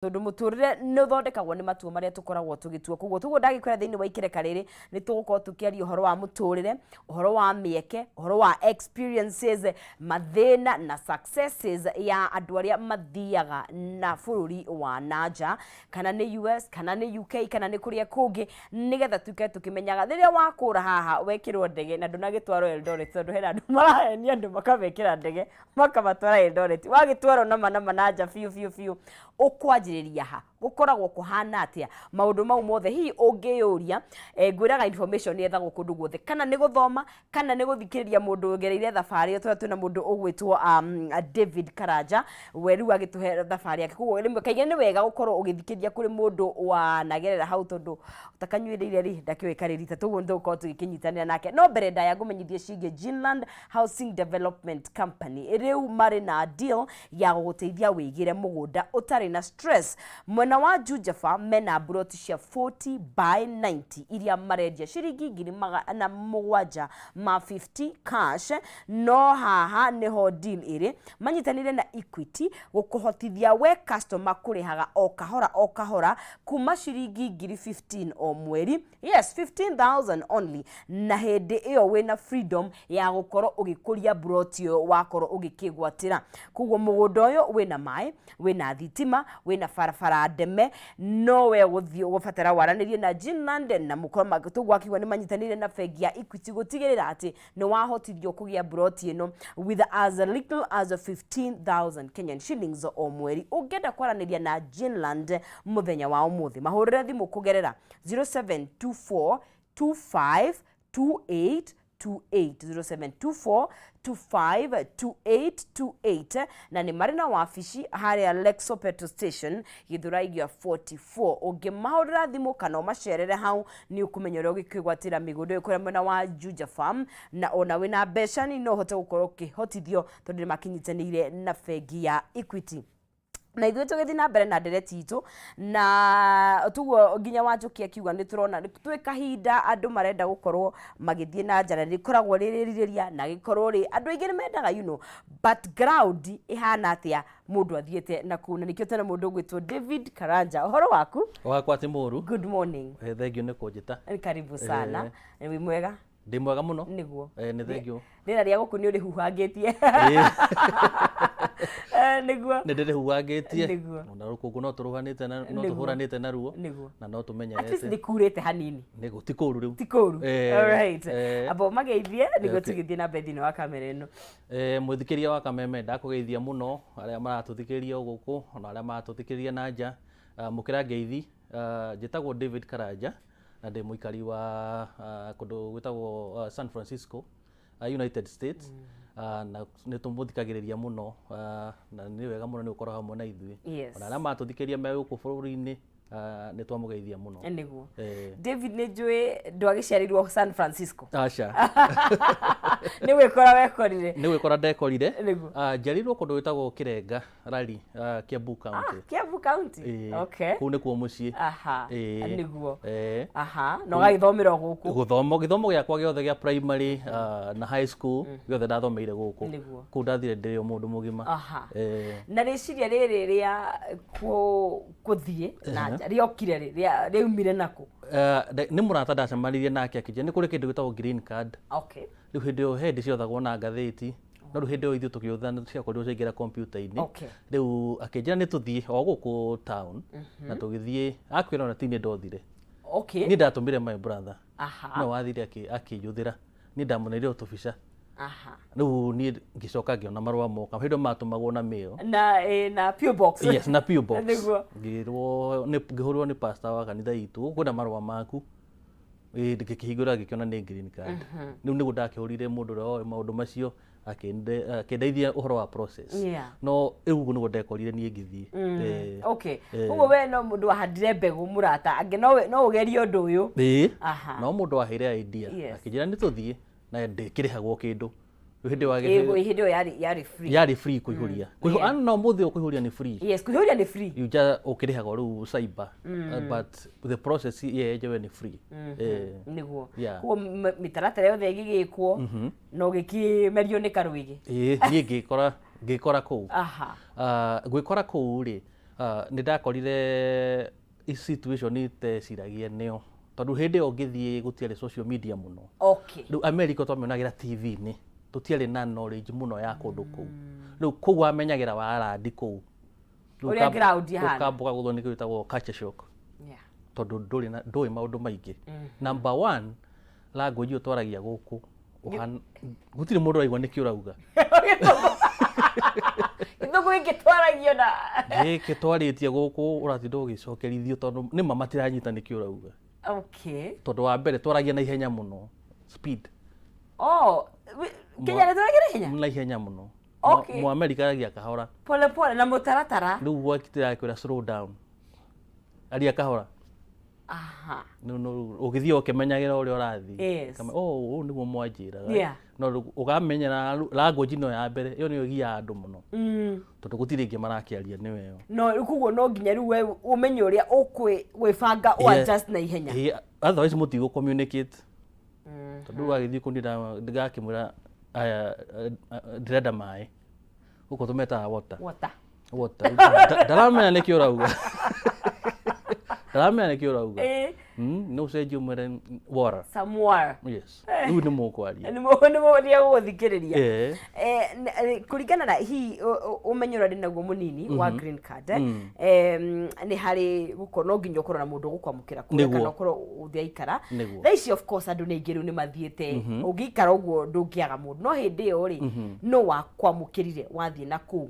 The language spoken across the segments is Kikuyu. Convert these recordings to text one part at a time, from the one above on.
Tondu muturire nĩ ũthondekagwo nĩ matua marĩa tũkoragwo tũgĩtua. Koguo tuguo ndagĩkwĩra, thĩinĩ wa ikereka rĩrĩ nĩ tũgũkorwo tũkĩaria ũhoro wa mũtũrĩre, ũhoro wa mĩeke, ũhoro wa experiences, mathĩna na successes ya andũ arĩa mathiaga na bũrũri wa nanja, kana nĩ US, kana nĩ UK, kana nĩ kũrĩa kũngĩ, nĩgetha tuke tũkĩmenyaga rĩrĩa wakũra haha wekĩrwo ndege na ndũnagĩtwarwo Eldoret, tondũ hena andũ marahenia andũ makamekĩra ndege makamatwara Eldoret. Wagĩtwarwo nama nama na nja biũ biũ biũ, ũkwanjĩrĩria ha? Gũkoragwo kũhana atĩa? Maũndũ mau mothe hihi ũngĩyũria, ngwĩraga information yethagwo kũndũ guothe, kana nĩ gũthoma, kana nĩ gũthikĩrĩria mũndũ ũgereire thabarĩ ĩyo. Tũrĩa twĩna mũndũ ũgwĩtwo David Karanja, we rĩu agĩtũhe thabarĩ yake. Koguo rĩmwe kaingĩ nĩ wega gũkorwo ũgĩthikĩrĩria kũrĩ mũndũ wanagerera hau, tondũ ũtakanyuĩrĩire rĩ ndakĩũĩ karĩ rita. Toguo nĩ tũgũkorwo tũgĩkĩnyitanĩra nake. No mbere ndaya, ngũmenyithie ciĩgiĩ Ginland Housing Development Company. Rĩu marĩ na deal ya gũgũteithia wĩgĩre mũgũnda ũtarĩ na stress. Mwena wa Junjaba mena mburoti cia 40 by 90 iria marendia ciringi 750,000 cash. No haha nĩho deal ĩrĩ: manyitanĩire na Equity gũkũhotithia we customer kũrĩhaga o kahora o kahora kuma ciringi ngiri 15 o mweri. Yes, 15,000 only, na hĩndĩ ĩyo wĩna freedom ya gũkorwo ũgĩkũria mburoti ĩyo wakorwo ũgĩkĩgwatĩra. Koguo mũgũnda ũyũ wĩna maĩ, wĩna thitima, wĩna barabara ndeme. No we gũthiĩ ũgũbatara waranĩrie na Ginland na mũkorwo tũguo akiuga nĩ manyitanĩire na bengi ya Equity gũtigĩrĩra atĩ nĩ wahotithio kũgĩa mburoti ĩno with as little as 15,000 Kenyan shillings o mweri. Ũngĩenda kwaranĩria na Ginland mũthenya wa ũmũthĩ, mahũrĩre thimũ kũgerera 0724 25 28 28, 0724 25 2828, na nĩ marĩ na wabici harĩa Lexo Petrol Station, Githurai 44. Ũngĩmahũrĩra thimũ kana ũmacerere hau, nĩ ũkũmenya ũrĩa ũgĩkwĩgwatĩra mĩgũnda ĩyo kũrĩa mwena wa Juja Farm, na ona wĩna mbeca nini no ũhote gũkorwo ũkĩhotithio, tondũ nĩ makĩnyitanĩire na bengi ya Equity. Na ithuĩ tũgĩthiĩ na mbere na ndereti itũ na tuguo nginya Wanjũki akiuga nĩ tũrona twĩ kahinda andũ marenda gũkorwo magĩthiĩ na nja, na rĩkoragwo rĩrĩ rirĩria na gĩkorwo rĩ andũ aingĩ nĩ mendaga, but ground ĩhana atĩa mũndũ athiĩte na kũu? Na nĩkĩo tena mũndũ ũgwĩtwo David Karanja. Ũhoro waku? Wakwa ti mũru. Good morning. Thengiũ nĩ kũnjĩta. Karibu sana. Wĩ mwega? Ndĩ mwega mũno. Nĩguo. Nĩ thengiũ. Rĩera rĩa gũkũ nĩ ũrĩhuhangĩtie? Nĩguo. Nĩ ndĩrĩhuhangĩtie. Nĩguo. Ona rũkũngũ no tũrũhanĩte na no tũhũranĩte naruo. Na no At least tũmenyerete. Nĩ kurĩte hanini. Nĩguo, ti kũru rĩu. Ti kũru. Alright. Amba ũmageithie nĩguo tũgĩthiĩ na mbere thĩinĩ wa kamera ĩno. Mwĩthikĩria wa Kameme, ndakũgeithia mũno, arĩa maratũthikĩrĩria o gũkũ ona arĩa maratũthikĩrĩria na nja. Mũkĩra ngeithi. Njĩtagwo David Karanja na ndĩ mũikari wa kũndũ gwĩtagwo San Francisco, United States. Na nĩ tũmũthikagĩrĩria mũno, na nĩ wega mũno nĩ gũkorwo hamwe na ithuĩ. Ona arĩa maratũthikĩrĩria me gũkũ bũrũri-inĩ, nĩ twamũgeithia mũno. Nĩguo. David, nĩ njũĩ ndwagĩciarĩirwo San Francisco. Aca. Nĩ gwĩkora wekorire? Nĩ gwĩkora ndekorire. Njiarĩirwo kũndũ gwĩtagwo Kĩrenga Rari, Kiambu County. Ah, Kiambu County. Ĩĩ. Kũu nĩkuo mũciĩ. Nĩguo. Aha, na ũgagĩthomera o gũkũ? Gũthoma, gĩthomo gĩakwa gĩothe gĩa primary na high school gĩothe ndathomeire gũkũ. Kũu ndathire ndĩ o mũndũ mũgima. Na rĩciria rĩrĩ rĩa kũthiĩ na nja rĩokire rĩ? Rĩaumire nakũ? Nĩ mũrata ndacemanirie nake akĩnjĩra nĩ kũrĩ kĩndũ gĩtagwo green card. Rĩu hĩndĩ ĩyo he hĩndĩ ciothagwo na ngathĩti, no rĩu hĩndĩ ĩyo ithuĩ tũkĩũtha nĩ ciakorirwo ciaingĩra kompiuta-inĩ. Rĩu akĩnjĩra nĩ tũthiĩ o gũkũ town, na tũgĩthiĩ. Akwĩra ona ti niĩ ndothire. Niĩ ndatũmire my brother. No wathire akĩnjũthĩra. Niĩ ndamũneire o tũbica. Rĩu niĩ ngĩcoka ngĩona marũa moka. Hĩndĩ ĩyo matũmagwo na mail. Na PO box. Yes, na PO box. Ngĩrwo nĩ ngĩhũrĩrwo nĩ pastor wa kanitha itũ, kwĩna marũa maku. Ĩĩ, ngĩkĩhingũra ngĩkĩona nĩ green card. Rĩu nĩguo ndakĩhũrire mũndũ ũrĩa oĩ maũndũ macio akĩndeithia ũhoro wa process. No rĩu ũguo nĩguo ndekorire niĩ ngĩthiĩ. Ũguo we no mũndũ wahandire mbegũ, mũrata angĩ no ũgerie ũndũ ũyũ. Ĩĩ. No mũndũ waheire idea. Akĩnjĩra nĩ tũthiĩ na ndĩkĩrĩhagwo kĩndũ. Rĩu hĩndĩ wa Ĩĩ, hĩndĩ ĩyo yarĩ free. Yarĩ free kũihũria. No mũthĩ ũyũ kũihũria nĩ free. Yes, kũihũria nĩ free. You just ũkĩrĩhagwo rĩu cyber. But the process yenyewe nĩ free. Nĩguo. Koguo mĩtaratara yothe ĩgĩgĩkwo na ũgĩkĩmerio nĩ karwĩgĩ. Ĩĩ, niĩ ngĩkora kũu. Gwĩkora kũu rĩ, Nĩ ndakorire situation iteciragia nĩyo, tondũ hĩndĩ ĩyo ngĩthiĩ gũtiarĩ social media mũno. Rĩu America twamĩonagĩra TV-inĩ, tũtiarĩ na knowledge mũno ya kũndũ kũu. Rĩu kũu wamenyagĩra warandi kũu. Rĩu Ũrĩa ground ĩhana. Ũkamba ũkagũthwo nĩ kĩndũ gĩtagwo culture shock, tondũ ndũrĩ na ndũĩ maũndũ maingĩ. Number one, language ĩyo twaragia gũkũ gũtirĩ mũndũ ũraigua nĩkĩ ũrauga. Gĩthũngũ gĩkĩ twaragio na Gĩkĩ twarĩtie gũkũ ũratinda ũgĩcokerithio, tondũ nĩma matiranyita nĩkĩ ũrauga. Tondũ wa mbere twaragia na ihenya mũno, speed. Oh, Kenya nĩ twaragia na ihenya? Na ihenya mũno. Mu America aragia kahora. Pole pole na mũtaratara. Rĩu gwakitĩra akwĩra slow down, aria kahora. Rĩu ũgĩthiĩ ũkĩmenyagĩra ũrĩa ũrathiĩ. Oh, ũũ nĩguo mwanjĩraga. No rĩu ũkamenyera language ĩno ya mbere, ĩyo nĩyo ĩgiaga andũ mũno, tondũ gũtirĩ ĩngĩ marakĩaria, nĩyo ĩyo. No rĩu koguo no nginya rĩu we ũmenye ũrĩa ũkwĩbanga ũ adjust na ihenya. Ĩĩ, otherwise mũtigũ communicate, tondũ rĩu wagĩthiĩ kũu ndĩrakĩmwĩra aya, ndĩrenda maĩ, gũkũ tũmetaga water. Water. Water. Ndaramenya nĩkĩ ũrauga, ndaramenya nĩkĩ ũrauga. No ũcenjie ũmwĩre water. Somewhere. Yes, rĩu nĩ mũkwaria. Nĩ nĩ gũgũthikĩrĩria. Kũringana na hihi ũmenyo ũrĩa ndĩ naguo mũnini wa green card, nĩ harĩ gũkorwo no nginya ũkorwo na mũndũ ũgũkwamũkĩra kũrĩa, kana ũkorwo ũthiĩ aikara. Thaa ici of course andũ nĩ aingĩ rĩu nĩ mathiĩte, ũngĩikara ũguo ndũngĩaga mũndũ, no hĩndĩ ĩyo rĩ, no wakwamũkĩrire wathiĩ na kũu,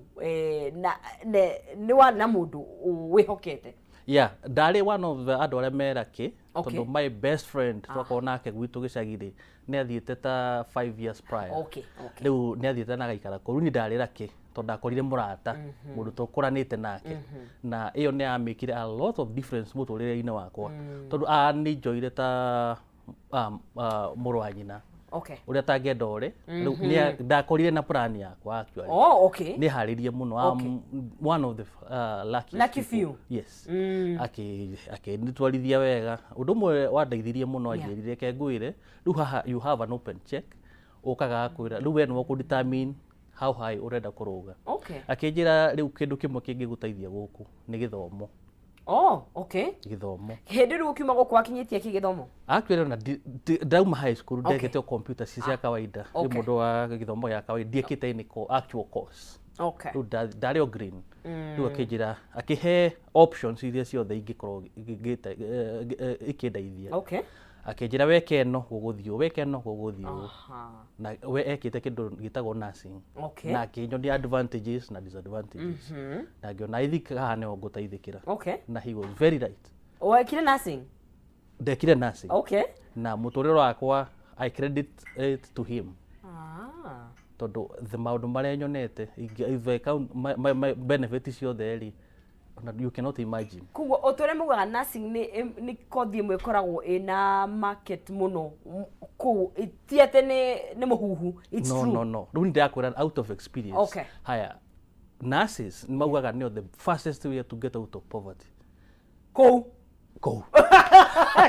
na nĩ warĩ na mũndũ wĩhokete? Yeah, ndarĩ one of the andũ arĩa meraki, tondũ my best friend twakorwo nake gwitũ gĩcagi-rĩ, nĩ athiĩte ta 5 years prior. Rĩu nĩ athiĩte na agaikara kũu. Rĩu niĩ ndarĩ lucky tondũ ndakorire mũrata, mũndũ tũkũranĩte nake, na ĩyo nĩ yamĩkire a lot of difference mũtũrĩre-inĩ wakwa, tondũ anĩnjoire ta mũrũ wa nyina ũrĩa tangĩenda ũrĩ. Rĩu ndakorire na plan yakwa actually. Nĩ harĩrie mũno. I'm one of the luckiest Lucky people. Few. Yes. Akĩnitwarithia wega. Ũndũ ũmwe wandeithirie mũno, anjĩrire, "Reke ngwĩre, rĩu haha you have an open check, ũkaga agakwĩra rĩu we nĩwe ũkũ-determine how high ũrenda kũrũga." Akĩnjĩra rĩu kĩndũ kĩmwe kĩngĩgũteithia gũkũ nĩ gĩthomo. Gĩthomo. Hĩndĩ rĩu ũkiuma gũkũ wakinyĩtie kĩ gĩthomo? Actually ona ndauma high school ndekĩte o computer ci cia kawaida. Rĩu mũndũ wa gĩthomo gĩa kawaida, ndiĩkĩte any actual course. Rĩu ndarĩ o green. Rĩu akĩnjĩra, akĩhe options iria ciothe ingĩkorwo ikĩndeithia. Akĩnjĩra weke ĩno gũgũthiĩ ũũ, weke ĩno gũgũthiĩ ũũ. Na we ekĩte kĩndũ gĩtagwo nursing. Na akĩnyonia advantages na disadvantages, na ngĩona I think haha nĩho ngũteithĩkĩra. Na he was very right. Wekire nursing? Ndekire nursing. Na mũtũrĩre wakwa I credit it to him, tondũ the maũndũ marĩa nyonete, if I count my benefit ciothe rĩ, ona you cannot imagine. Koguo o ta ũrĩa maugaga nursing nĩ kothi ĩmwe ĩkoragwo ĩna market mũno kũu, ti atĩ nĩ mũhuhu, it's No. true. No, rĩu nĩ ndĩrakwĩra out of experience. Haya, nurses nĩ maugaga nĩo the fastest way to get out of poverty. Kũu? Kũu.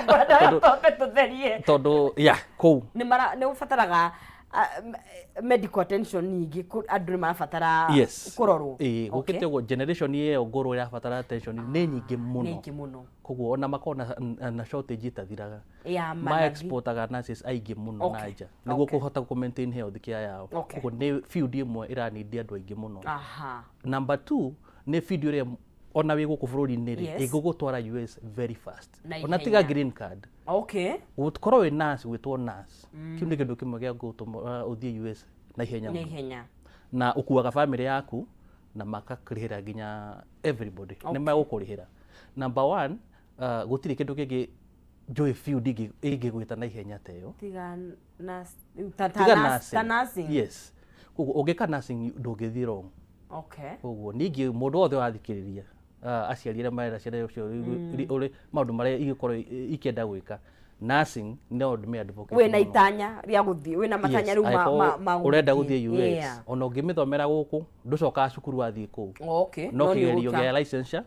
Ngwenda twambe tũtherie. Tondũ ya kũu Nĩ mara nĩ ũbataraga medical attention nyingĩ, andũ nĩ marabatara kũrorwo. Ĩĩ, gũkĩte ũguo generation ĩyo ngũrũ ĩrabatara attention nĩ nyingĩ mũno. Nĩ nyingĩ mũno. Koguo ona makorwo na shortage ĩtathiraga. Ya ma manathi. Exportaga nurses aingĩ mũno na nja nĩguo kũhota kũ maintain health care yao. Koguo nĩ field ĩmwe ĩranindi andũ aingĩ mũno. Number two, nĩ field ĩrĩa ona wĩ gũkũ bũrũri-inĩ rĩ, ĩgũgũtwara US very fast. Na Ona tiga ihenya. green card, gũkorwo wĩ nurse, gwĩtwo nurse, kĩu nĩ kĩndũ kĩmwe gĩa gũtũma ũthiĩ US na ihenya Na mũno. ihenya. Na ũkuaga family yaku na makakũrĩhĩra nginya everybody, nĩ megũkũrĩhĩra. Number one, gũtirĩ kĩndũ kĩngĩ njũĩ field ĩngĩgwĩta na ihenya ta ĩyo. Tiga ta Tiga ta nursing. Nursing. Yes, koguo ũngĩka nursing ndũngĩthiĩ wrong. Koguo ningĩ mũndũ wothe ũrathikĩrĩria, aciari arĩa marera ciana icio ũrĩ maũndũ marĩa igĩkorwo ikĩenda gwĩka, nursing no ndĩmĩ advocate Wĩna mũno. itanya rĩa gũthiĩ, wĩna matanya rĩu Angĩkorwo ma ũrenda gũthiĩ. gũthiĩ US, ona ũngĩmĩthomera gũkũ ndũcokaga cukuru wathiĩ kũu. No No nĩ kĩgerio ũgũka. gĩa licensure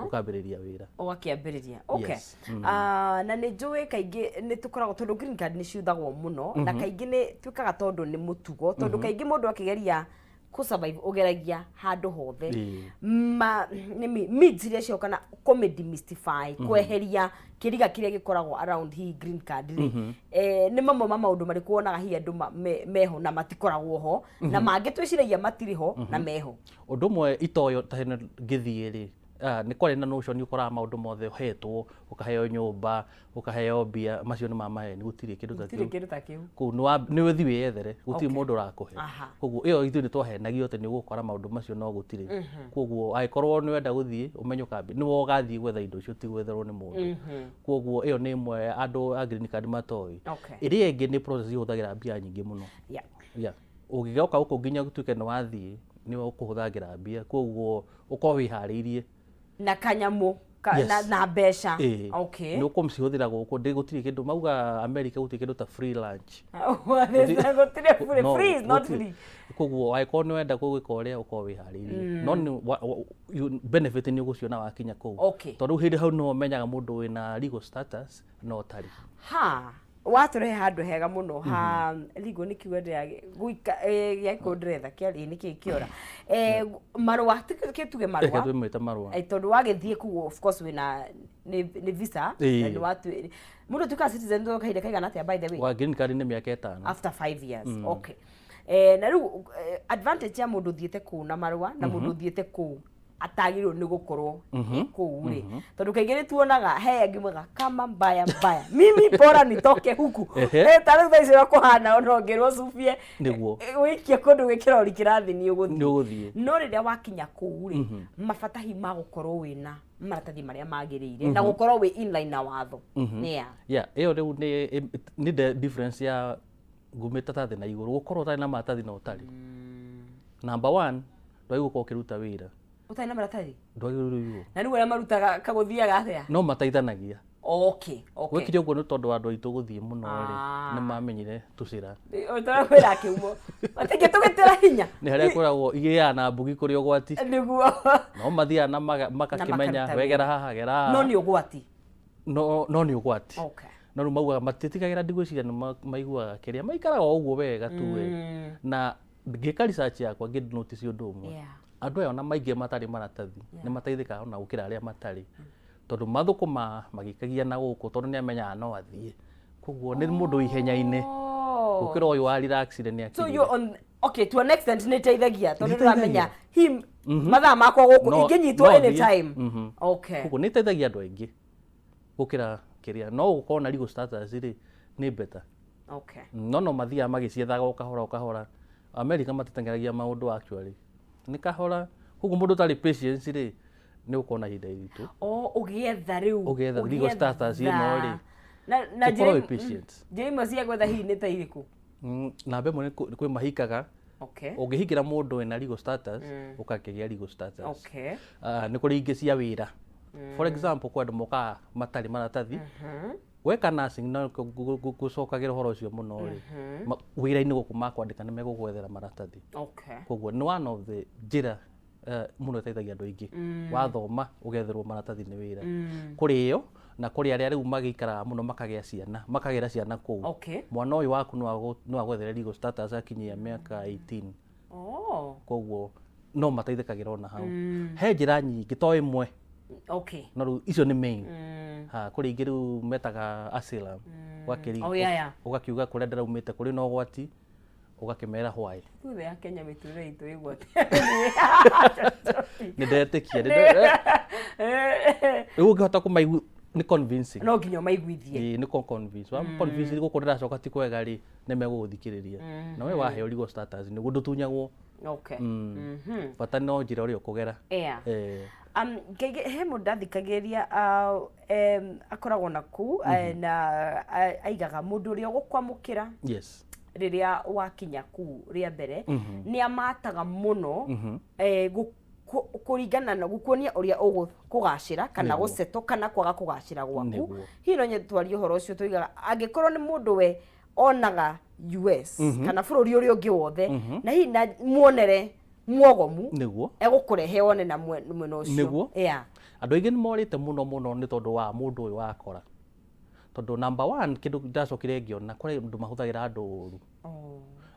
ũkambĩrĩria wĩra. Ũgakĩambĩrĩria, okay. Yes. Ah, na nĩ njũĩ kaingĩ nĩ tũkoragwo, tondũ green card nĩ ciuthagwo mũno, na kaingĩ nĩ twĩkaga tondũ nĩ mũtugo, tondũ kaingĩ mũndũ akĩgeria Kũ survive ũgeragia handũ hothe. Ma nĩ myths iria cio kana kũmĩ demystify, kweheria kĩriga kĩrĩa gĩkoragwo around hihi green card rĩ, nĩ mamwe ma maũndũ marĩkũ wonaga hihi andũ meho na matikoragwo ho, na mangĩ twĩciragia matirĩ ho na meho? Ũndũ ũmwe itoyo ta hĩndĩ ngĩthiĩ rĩ, nĩ kwarĩ na notion ũkoraga maũndũ mothe ũhetwo, ũkaheo nyũmba, ũkaheo mbia, macio nĩ ma maheni, gũtirĩ kĩndũ ta Gũtirĩ kĩu. Kĩndũ ta kĩu. Kũu nĩ ũthiĩ wĩyethere, gũtirĩ mũndũ ũrakũhe. Koguo ĩyo ithuĩ nĩ twahenagio atĩ nĩ ũgũkora maũndũ macio, no gũtirĩ. Koguo angĩkorwo nĩ wenda gũthiĩ, ũmenye ũkambi nĩwe ũgathiĩ gwetha indo icio, ti gwetherwo nĩ mũndũ. Koguo ĩyo nĩ ĩmwe ya andũ a green card matoĩ. Ĩrĩa ĩngĩ nĩ process ihũthagĩra mbia nyingĩ mũno. Yeah. Ũngĩgoka gũkũ nginya gũtuĩke nĩ wathiĩ, nĩwe ũkũhũthagĩra mbia, koguo ũkorwo wĩharĩirie na kanyamũ ka, na mbeca. Ĩĩ. Nĩ ũkũmcihũthĩra gũkũ ndĩ gũtirĩ kĩndũ mauga America, gũtirĩ kĩndũ ta free lunch. Gũtirĩ free. No, Free is not gũtirĩ. free. Koguo angĩkorwo nĩ wenda gũgĩka ũrĩa, ũkorwo wĩharĩirie, no nĩ benefit nĩ ũgũciona wakinya kũu. Tondũ hĩndĩ hau nĩho ũmenyaga mũndũ wĩna legal status no ũtarĩ. Ha watũrehe handũ hega mũno ha legal nĩ kiugo ndĩra gũika gĩa gĩkũyũ ndĩretha kĩarĩ nĩ kĩĩ kĩora marũa kĩtuge Reke marũa. Twĩmwĩte marũa. Tondũ wagĩthiĩ kũu, of course wĩna nĩ visa. Na nĩ watu mũndũ atuĩkaga citizen thutha wa kahinda kaigana atĩa, by the way? Wa green card nĩ mĩaka 5. After 5 years, okay. Na rĩu advantage ya mũndũ ũthiĩte kũu na marũa na mũndũ ũthiĩte kũu atagĩrĩirwo nĩ gũkorwo e kũu rĩ, tondũ kaingĩ nĩ tuonaga he angĩ maugaga kama mbaya mbaya, mimi bora nitoke huku. Ta rĩu thaa ici ũrĩa kũhana, ona ũngĩrwo cubie wĩikie kũndũ gwĩ kĩrori kĩrathiĩ, nĩ ũgũthiĩ. Nĩ ũgũthiĩ. No rĩrĩa wakinya kũu rĩ, mabata hihi ma gũkorwo wĩna maratathi marĩa magĩrĩire na gũkorwo wĩ inline na watho. Yeah. Yeah, ĩyo rĩu nĩ the difference ya ngumĩte ta thĩ na igũrũ, gũkorwo ũtarĩ na maratathi na ũtarĩ. Number one, ndwagĩrĩirwo gũkorwo ũkĩruta wĩra. Ũtarĩ na maratathi? Ndwagĩrĩirwo. Na rĩu arĩa marutaga kagũthiaga atĩa? No mateithanagia. Gwĩkire ũguo nĩ tondũ andũ aitũ gũthiĩ mũno rĩ, nĩ mamenyire tũcĩra. Tũrakwĩra kĩumo matingĩ tũgĩtĩra hinya. Nĩ harĩa kwĩragwo igĩaga na mbugi kũrĩ ũgwati. No mathiaga na magakĩmenya makaruta wegera haha, gera haha. No nĩ ũgwati. No nĩ ũgwati. No rĩu maugaga matitigagĩra, ndigwĩciria nĩ maiguaga kĩrĩa maikaraga o ũguo wega tu we. Na ngĩka research yakwa, ngĩ notice ũndũ ũmwe. Andũ aya ona maingĩ matarĩ maratathi nĩ mateithĩkaga ona gũkĩra arĩa matarĩ, tondũ mathũkũma magĩikagia na gũkũ, tondũ nĩ amenyaga no athiĩ, koguo nĩ mũndũ ihenya-inĩ gũkĩra ũyũ wa relaxire nĩ So akinyire. you on, okay, to an extent nĩ iteithagia, tondũ Nĩ ndĩramenya ĩteithagia. hi mathaa makwa gũkũ ingĩnyitwo no thiĩ. anytime. Koguo nĩ ĩteithagia andũ aingĩ gũkĩra kĩrĩa, no gũkorwo na legal status rĩ, nĩ better. No mathiaga magĩciethaga o kahora o kahora. America matiteng'eragia maũndũ, actually nĩ kahora, koguo mũndũ ũtarĩ patience rĩ, nĩ ũkorwo na ihinda iritũ. O ũgĩetha rĩu. Ũgĩetha legal status ĩno rĩ, na ũkorwo njĩra wĩ patient. Njĩra imwe cia gwetha hihi nĩ ta irĩkũ? Namba ĩmwe nĩ kwĩ mahikaga. Ũngĩhikĩra mũndũ wĩna legal status, ũgakĩgĩa legal status. Ah, nĩ kũrĩ ingĩ cia wĩra. For example, kwĩ andũ mokaga matarĩ maratathi, weka nursing, no ngũcokagĩra ũhoro ũcio mũno rĩ, wĩra-inĩ gũkũ makwandĩka nĩ megũgwethera maratathi. Koguo nĩ one of the njĩra mũno ĩteithagia andũ aingĩ. Wathoma ũgetherwo maratathi nĩ wĩra. Kũrĩ ĩyo, na kũrĩ arĩa rĩu magĩikaraga mũno makagĩa ciana, makagĩra ciana kũu. Mwana ũyũ waku no agwethere legal status akinyia mĩaka 18. Koguo no mateithĩkagĩra ona hau. He njĩra nyingĩ to ĩmwe. No rĩu icio nĩ main. Ha kũrĩ ingĩ rĩu metaga asylum. Oh, yeah. Ũgakiuga kũrĩa ndĩraumĩte kũrĩ na ũgwati, ũgakĩmera why. Ithuothe ya Kenya mĩtũrĩre itũ ĩ ũgwati. Nĩ ndetĩkia rĩu ũngĩhota kũmaigu nĩ convincing. No nginya ũmaiguithie. Ĩĩ, nĩ kũ convince wa convince gũkũ ndĩracoka ti kwega rĩ, nĩ megũgũthikĩrĩria na we waheo legal status nĩguo ndũtunyagwo. Bata no njĩra ũrĩa ũkũgera. Kaingĩ he mũndũ ndathikagĩrĩria, akoragwo na kũu na aigaga mũndũ ũrĩa ũgũkwamũkĩra rĩrĩa wakinya kũu rĩa mbere nĩ amataga mũno kũringana na gũkuonia ũrĩa ũgũkũgacĩra kana gũsettle kana kwaga kũgacĩra gwaku. Hihi no nyende twarie ũhoro ũcio. Tuigaga angĩkorwo nĩ mũndũ we onaga US kana bũrũri ũrĩa ũngĩ wothe na hihi na muonere mwogomu, egũkũrehe one na mwena ũcio. Andũ aingĩ nĩ morĩte mũno mũno nĩ tondũ wa mũndũ ũyũ wakora, tondũ number one, kĩndũ ndacokire ngĩona, kũrĩ andũ mahũthagĩra andũ ũru.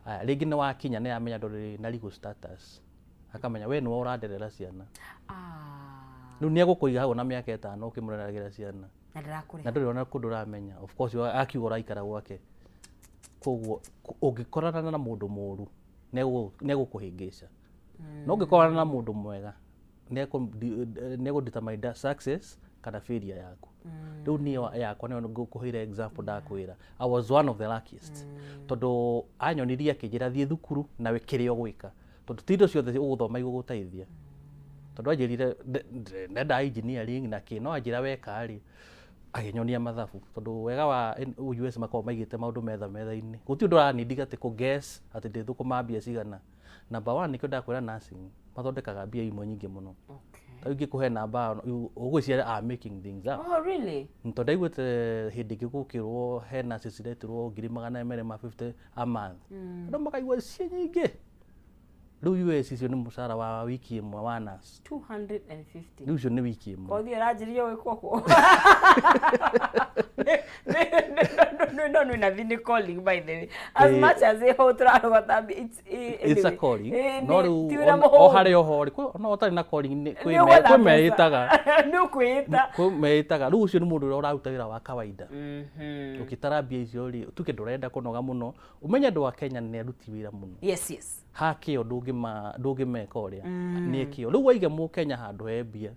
Aya, rĩngĩ nĩ wakinya nĩ amenya ndũrĩ na legal status, akamenya we nĩwe ũranderera ciana. Rĩu nĩ egũkũiga hau na mĩaka 5 ũkĩmũreragĩra ciana. Na ndarakũrĩha. Na ndũrĩ ona kũndũ ũramenya. Of course akiuga ũraikara gwake. Koguo ũngĩkorana na mũndũ mũru nĩ egũkũhĩngĩca. No ũngĩkorana na mũndũ mwega nĩ egũ determine success kana failure yaku. Rĩu niĩ yakwa nĩyo ngũkũheire example ndakwĩra. I was one of the luckiest. Tondũ anyonirie akĩnjĩra thiĩ thukuru na kĩrĩa ũgwĩka. Tondũ ti indo ciothe ũgũthoma igũgũteithia. Tondũ anjĩrire ndendaga engineering na kĩ, no anjĩra weka rĩ, akĩnyonia mathabu. Tondũ wega wa US makoragwo maigĩte maũndũ metha metha-inĩ. Gũtirĩ ũndũ ũranindi atĩ kũ guess atĩ ndĩthũkũma mbia cigana. Number one nĩkĩo ndakwĩra nursing mathondekaga mbia imwe nyingĩ mũno. Ta rĩu ingĩkũhe namba ũgwĩciria I'm making things up. Oh, really? Tondũ ndaiguĩte hĩndĩ ĩngĩ gũkĩrwo he nurses ciretirwo 250,000 a month. Andũ makaigua ciĩ nyingĩ. Rĩu US icio nĩ mũcara wa wiki ĩmwe wa nurse. 250. Rĩu icio nĩ wiki ĩmwe. Kothi ĩranjĩrĩria gwĩkwo kũ? No nĩ nathi nĩ calling, by the way. As much as ĩho tũrarogota it's It's a calling. No rĩu ti wĩra o mũhũthũ. harĩa oho rĩ, no ũtarĩ na calling Nĩ kwĩ ũgwetha meĩtaga. Nĩ ũkwĩĩta. Kwĩ meĩtaga. Rĩu ũcio nĩ mũndũ ũrĩa ũraruta wĩra wa kawaida. Ũgĩtara mbia icio rĩ, tuge ndũrenda kũnoga mũno. Ũmenye andũ a Kenya nĩ aruti wĩra mũno. Yes. Ha kĩo ndũngĩmeka ũrĩa. Nĩ kĩo. Rĩu waige mũkenya handũ he mbia,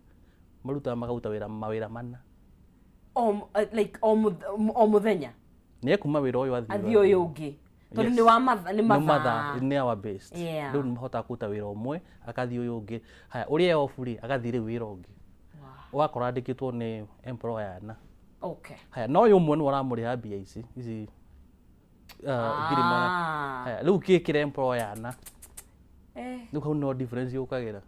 marutaga makaruta wĩra mawĩra mana. O like o mũthenya. Nĩ ekuma wĩra ũyũ athiĩ athiĩ ũyũ ũngĩ. Tondũ nĩ wa matha, nĩ mathaa. Nĩ hour based. Rĩu nĩ mahotaga kũruta wĩra ũmwe, akathiĩ ũyũ ũngĩ. Haya, ũrĩa e off rĩ, agathiĩ rĩu wĩra ũngĩ. Ũgakora andĩkĩtwo nĩ employer na. Haya, no ũyũ ũmwe nĩwe ũramũrĩha mbia ici, ici 100,000. Haya, rĩu kĩkĩre employer na. Rĩu hau no difference yũkagĩra.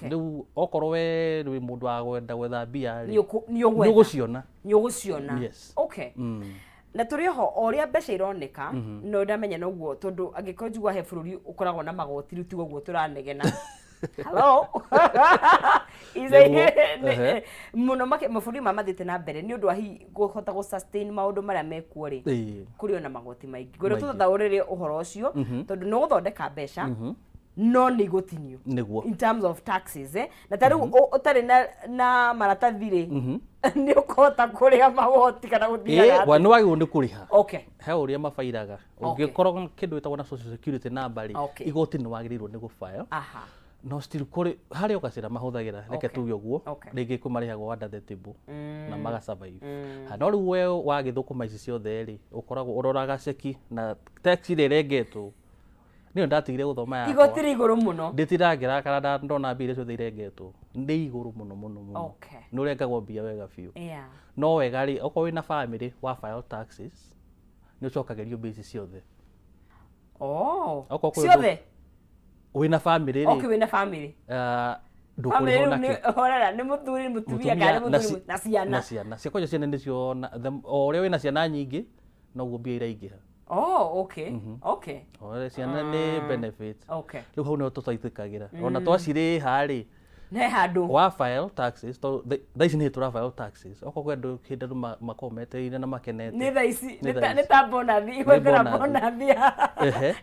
Rĩu okorwo we wĩ mũndũ wa kwenda gwetha mbia rĩ, Nĩ ũgwetha. nĩ ũgũciona. Nĩ ũgũciona. Yes. Na tũrĩ oho, o ũrĩa mbeca ironeka, no ndamenya noguo, tondũ angĩkorwo njigua he bũrũri ũkoragwo na magoti, rĩu tiguo ũguo tũranegena. Hello? Nĩguo. Mũno mabũrũri maya mathiĩte na mbere nĩ ũndũ wa hihi kũhota gũ sustain maũndũ marĩa mekuo rĩ, kũrĩ ona magoti maingĩ. Ngwenda Maingĩ. tũthathaũrĩre ũhoro ũcio, tondũ nĩ ũgũthondeka mbeca, no nĩ igũtinio. In terms of taxes, Na ta rĩu ũtarĩ na maratathi rĩ, nĩ ũkũhota kũrĩha magoti kana gũthiaga atĩa? Nĩ wagĩrĩirwo nĩ kũrĩha. He ũrĩa mabairaga. Ũngĩkorwo kĩndũ gĩtagwo na social security number rĩ, igoti nĩ wagĩrĩirwo nĩ gũbayo. No still kũrĩ harĩ o gacĩra mahũthagĩra, reke tuge ũguo, rĩngĩ kwĩ marĩhagwo under the table na maga survive. No rĩu we wagĩthũkũma ici ciothe rĩ, ũkoragwo ũroraga ceki na tax ĩrĩa ĩrengetwo. Niĩ ndatigire gũthoma yakwa. Igoti rĩ igũrũ mũno. Nditinda ngĩrakara ndona mbia iria ciothe irengetwo. Nĩ igũrũ mũno mũno mũno. Nĩ ũrengagwo mbia wega biũ. No wega rĩ, okorwo wĩna family wa file taxes, nĩ ũcokagĩrio mbia ici ciothe. Okorwo kwĩ ũndũ Ciothe? Wĩna family rĩ. Okay, wĩna family. Ndũkũrĩhwo Family na rĩu kĩ? nĩ, horera, nĩ mũthuri, mũtumia, kana nĩ Mũtumia na mũthuri, na ciana. Na ciana. Cia kwanja ciana nĩcio na, the, o ũrĩa wĩna ciana nyingĩ, noguo mbia iraingĩha. Oh, okay. Okay. O ciana nĩ benefit. Rĩu hau nĩho tũteithĩkagĩra. Ona twacirĩha rĩ, He handũ. Wa file taxes, tondũ thaa ici nĩ tũra file taxes. Okorwo kwĩ andũ hĩndĩ andũ makoragwo metereire na makenete. Nĩ thaa ici, Nĩ thaa ici. nĩ ta bonathi, Nĩ gwethera bonathi. bonathi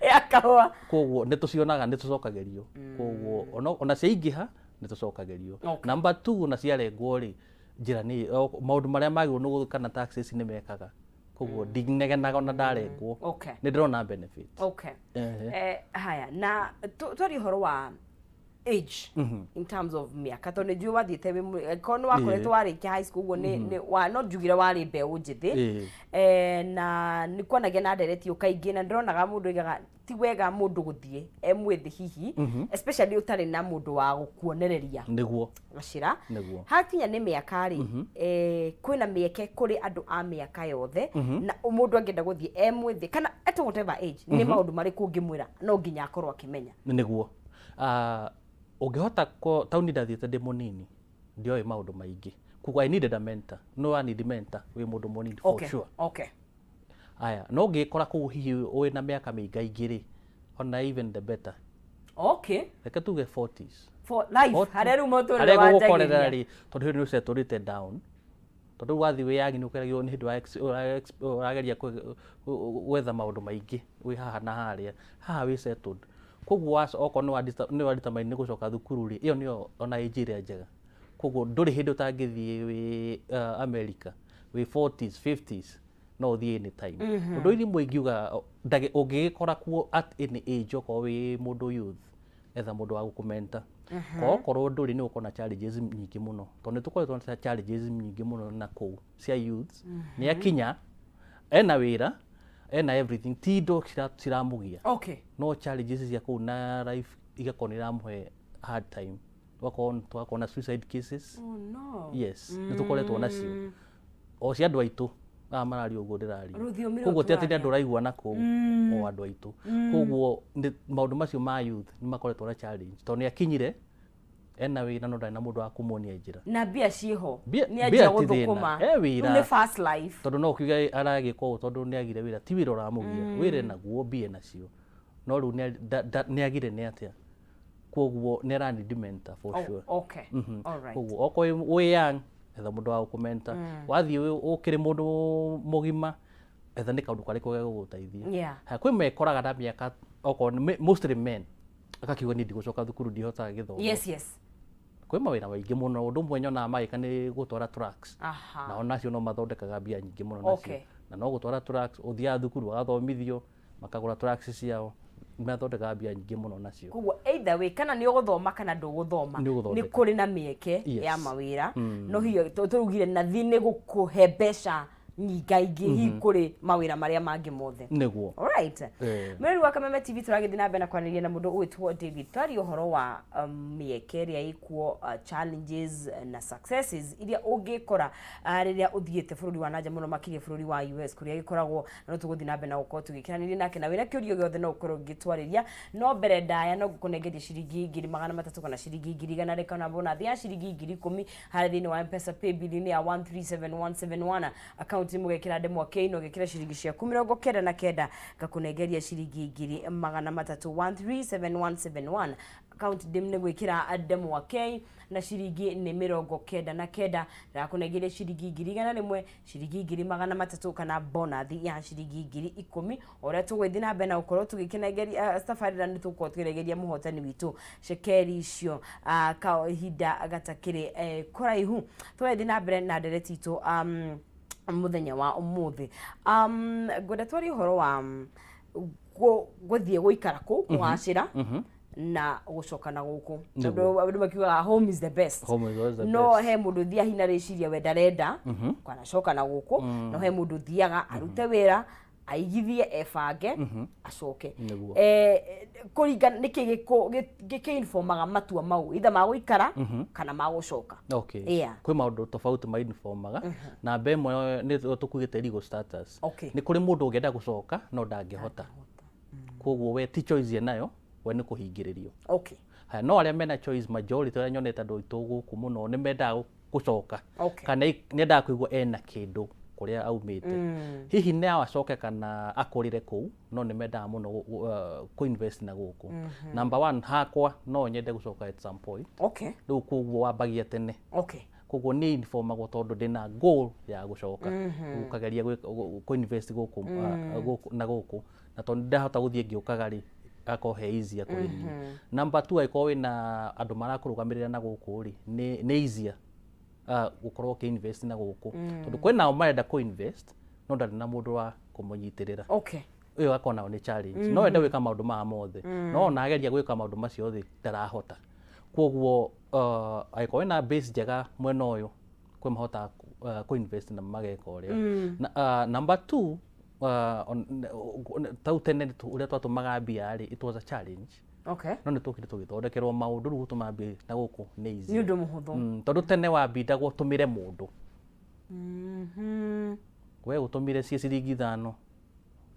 ya kahũa. Koguo nĩ tũcionaga, nĩ tũcokagĩrio. Koguo ona ciaingĩha nĩ tũcokagĩrio. Number 2, ona ciarengwo rĩ, njĩra nĩ, maũndũ marĩa magĩrĩirwo nĩ gwĩka na taxes nĩ mekaga. Koguo ndinegenaga ona ndarengwo. Nĩ ndĩrona benefit. Haya, na twarie ũhoro wa age in terms of mĩaka, tondũ nĩ njũĩ wathiĩte wĩ korwo nĩ wakoretwo warĩkia high school ũguo no njugire warĩ mbeũ njĩthĩ. Na nĩ kwanagia na ndereti ĩyo kaingĩ, na ndĩronaga mũndũ oigaga ti wega mũndũ gũthiĩ e mwĩthĩ hihi, especially ũtarĩ na mũndũ wa gũkuonereria. Gacĩra. Hakinya nĩ mĩaka rĩ, kwĩna mĩeke kũrĩ andũ a mĩaka yothe, na mũndũ angĩenda gũthiĩ e mwĩthĩ kana at whatever age, nĩ maũndũ marĩkũ ũngĩmwĩra no nginya akorwo akĩmenya? Nĩguo. Ũngĩhota taũni ndathiĩte ndĩ mũnini, ndioĩ maũndũ maingĩ. Koguo I needed a mentor. No I need mentor wĩ mũndũ mũnini for sure. Aya, no ũngĩkora kũu hihi wĩna mĩaka mĩingaingĩ rĩ, ona even the better. Reke tuge 40s. For life, Forty. harĩa rĩu mũtũrĩre Harĩa wanjagĩria. gũgũkorerera rĩ, tondũ hĩndĩ nĩ ũcetũrĩte down. Tondũ rĩu wathiĩ wĩ young nĩ ũgeragio nĩ hĩndĩ ũrageria gwetha maũndũ maingĩ wĩ haha na harĩa. Haha wĩ settled. Koguo okorwo nĩ wa determine nĩ gũcoka thukuru rĩ, ĩyo nĩyo ona age ĩrĩa njega. Koguo ndũrĩ hĩndĩ ũtangĩthiĩ wĩ America, wĩ 40s, 50s, no ũthiĩ anytime. Ũndũ ũyũ rĩmwe ingiuga ũngĩgĩkora kuo at any age okorwo wĩ mũndũ youth, etha mũndũ wa gũkũmenta. Okorwo ndũrĩ nĩ ũgũkorwo na challenges nyingĩ mũno. Tondũ nĩ tũkoretwo na challenges nyingĩ mũno na kũu cia youths. Nĩ akinya, ena wĩra, ena everything, ti indo ciramũgia. No challenges cia kũu na life igakorwo nĩ iramũhe hard time. Tũgakorwo na suicide cases. Oh no. Yes, nĩ tũkoretwo nacio. O cia andũ aitũ aya mararia ũguo ndĩraria. Rũthiomi rũu Koguo ti atĩ nĩ tũraria. andũ ũraigua na kũu, o andũ aitũ. Koguo maũndũ macio ma youth nĩ makoretwo na challenge. Tondũ nĩ akinyire ena wĩra no ndarĩ na mũndũ wa kũmuonia njĩra. Na mbia ciĩho. Mbia Nĩ anjia mbia ti thĩna. gũthũkũma. E wĩra. Rĩu nĩ fast life. Tondũ no ũkiuge aragĩka ũũ tondũ nĩ agire wĩra, ti wĩra ũramũgia. Wĩra enaguo, mbia enacio. No rĩu nĩ agire nĩ atĩa. Koguo nĩ ara need mentor for sure. All right. Koguo okorwo wĩ young, etha mũndũ wa gũkũmenta. Wathiĩ ũkĩrĩ mũndũ mũgima, etha nĩ kaũndũ karĩkũ gegũgũteithia. Haya, kwĩ mekoraga na mĩaka, okorwo nĩ mostly men, agakiuga niĩ ndigũcoka thukuru, ndihotaga gĩthomo. Yes, yes. Kwĩ mawĩra maingĩ mũno. Ũndũ ũmwe nyonaga magĩka nĩ gũtwara trucks. Nao nacio no mathondekaga mbia nyingĩ mũno nacio. Na no gũtwara trucks, ũthiaga thukuru ũgathomithio, makagũra trucks ciao, mathondekaga mbia nyingĩ mũno nacio. Koguo either way, kana nĩ ũgũthoma kana ndũgũthoma, Nĩ ũgũthondeka. nĩ kũrĩ na mĩeke ya mawĩra. No hiyo tũrugire nathi nĩ gũkũhe mbeca nyingaingĩ hihi kũrĩ mawĩra marĩa mangĩ mothe. Nĩguo. All right. Mwĩrori wa Kameme TV, tũragĩthiĩ na mbere na kwaranĩria na mũndũ ũgwĩtwo David. Twaria ũhoro wa mĩeke ĩrĩa ĩkuo, challenges na successes iria ũngĩkora rĩrĩa ũthiĩte bũrũri wa nanja, mũno makĩria bũrũri wa US kũrĩa gĩkoragwo, na no tũgũthiĩ na mbere na gũkorwo tũgĩkiranĩria nake, na wĩna kĩũria gĩothe no ũkorwo ũgĩtwarĩria. No mbere ndaya no ngũkũnengeria ciringi 300,000 kana ciringi 100,000 kana bonathi ya ciringi 10,000 harĩa thĩinĩ wa M-Pesa paybill-inĩ ya 137171, akaunti mũgekĩra ndemwa K na ũgekĩra ciringi ciaku 99, ngakũnengeria ciringi 300,000. 137171, akaunti ndĩ nĩ gwĩkĩra ndemwa K na ciringi nĩ 99, ndakũnengeria ciringi 100,000, ciringi 300,000 kana bonathi ya ciringi 10,000. O ũrĩa tũgũgĩthiĩ na mbere na gũkorwo tũgĩkĩnengeria tabarĩra, nĩ tũgũkorwo tũkĩnengeria mũhotani witũ cekeri icio kahinda gatakĩrĩ kũraihu. Tũgagĩthiĩ na mbere na ndereti itũ mũthenya wa ũmũthĩ. Ngwenda twarie ũhoro wa gũthiĩ gũikara kũu, kũgacĩra na gũcoka na gũkũ, tondũ andũ makiugaga home is the best. Home is always the No best. he mũndũ ũthiaga hihi na rĩciria we ndarenda kanacoka na gũkũ, no he mũndũ ũthiaga arute wĩra, aigithie, ebange, acoke. Kũringana nĩkĩ gĩkĩ-informaga matua mau, either ma gũikara kana ma gũcoka? Kwĩ maũndũ tofauti ma informaga. Namba ĩmwe nĩ tũkuĩte legal status. Nĩ kũrĩ mũndũ ũngĩenda gũcoka no ndangĩhota, koguo we ti choice enayo, we nĩ kũhingĩrĩrio. Haya, no arĩa mena choice, majority arĩa nyonete andũ aitũ gũkũ mũno nĩ mendaga gũcoka, kana nĩ endaga kũigua ena kĩndũ kũrĩa aumĩte. Hihi nĩ acoke kana akũrĩre kũu, no nĩ mendaga mũno kũ-invest na gũkũ. Number one, hakwa no nyende gũcoka at some point. Rĩu koguo wambagia tene. Koguo nĩ informagwo tondũ ndĩna goal ya gũcoka. Rĩu ũkageria kũ-invest gũkũ, gũkũ na gũkũ, na tondũ ndahota gũthiĩ ngĩũkaga rĩ, gakorwo he easier kũrĩ niĩ. Number two, angĩkorwo wĩna andũ marakũrũgamĩrĩra na gũkũ rĩ, nĩ easier gũkorwo ũkĩ-invest na gũkũ, tondũ kwĩnao marenda kũ-invest no ndarĩ na mũndũ wa kũmũnyitĩrĩra. Ĩyo gakorwo nayo nĩ challenge. No ende gwĩka maũndũ maya mothe, no ona ageria gwĩka maũndũ macio othe ndarahota. Koguo angĩkorwo wĩna base njega mwena ũyũ, kwĩ mahotaga kũ-invest na mageka ũrĩa. Na, number two, tau tene ũrĩa twatũmaga mbia rĩ, it was a challenge. No nĩ tũkire tũgĩthondekerwo maũndũ, rĩu gũtũma mbia na gũkũ nĩ easy. Nĩ ũndũ mũhũthũ. Tondũ tene wambindagwo ũtũmĩre mũndũ. We ũtũmire ciĩ ciringi 5,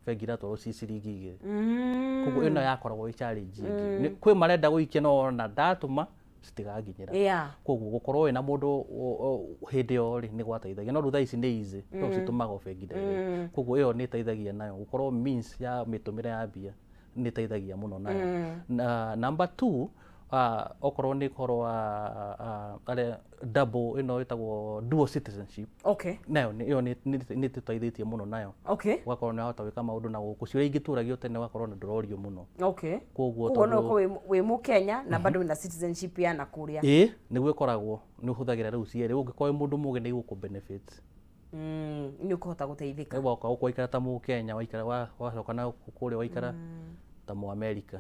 bengi iratwarwo ciĩ ciringi 2. Koguo ĩno yakoragwo ĩ challenge ĩngĩ. Kwĩ marenda gũikia no ona ndatũma citigakinyĩra. Koguo gũkorwo wĩna mũndũ hĩndĩ ĩyo rĩ, nĩ gwateithagia, no rĩu thaa ici nĩ easy, no citũmagwo bengi direct. Koguo ĩyo nĩ ĩteithagia nayo gũkorwo means ya mĩtũmĩre ya mbia nĩ ĩteithagia mũno nayo. Na number two, Okorwo nĩ ũhoro wa arĩa double ĩno ĩtagwo dual citizenship, nayo ĩyo nĩ ĩtũteithĩtie mũno nayo. Ũgakorwo nĩ wahota gwĩka maũndũ na gũkũ, ciũria ingĩ tũragio tene ũgakorwo na ndũrorio mũno. Koguo koguo no ũkorwo wĩ mũkenya na bado wĩna citizenship ya na kũrĩa. Ĩĩ, nĩguo ĩkoragwo nĩ ũhũthagĩra rĩu cierĩ, ũngĩkorwo wĩ mũndũ mũgĩ nĩ igũkũ benefit. Nĩ ũkũhota gũteithĩka. Rĩu woka gũkũ waikara ta mũkenya, waikara wacoka na gũkũ kũrĩa waikara ta mũamerika.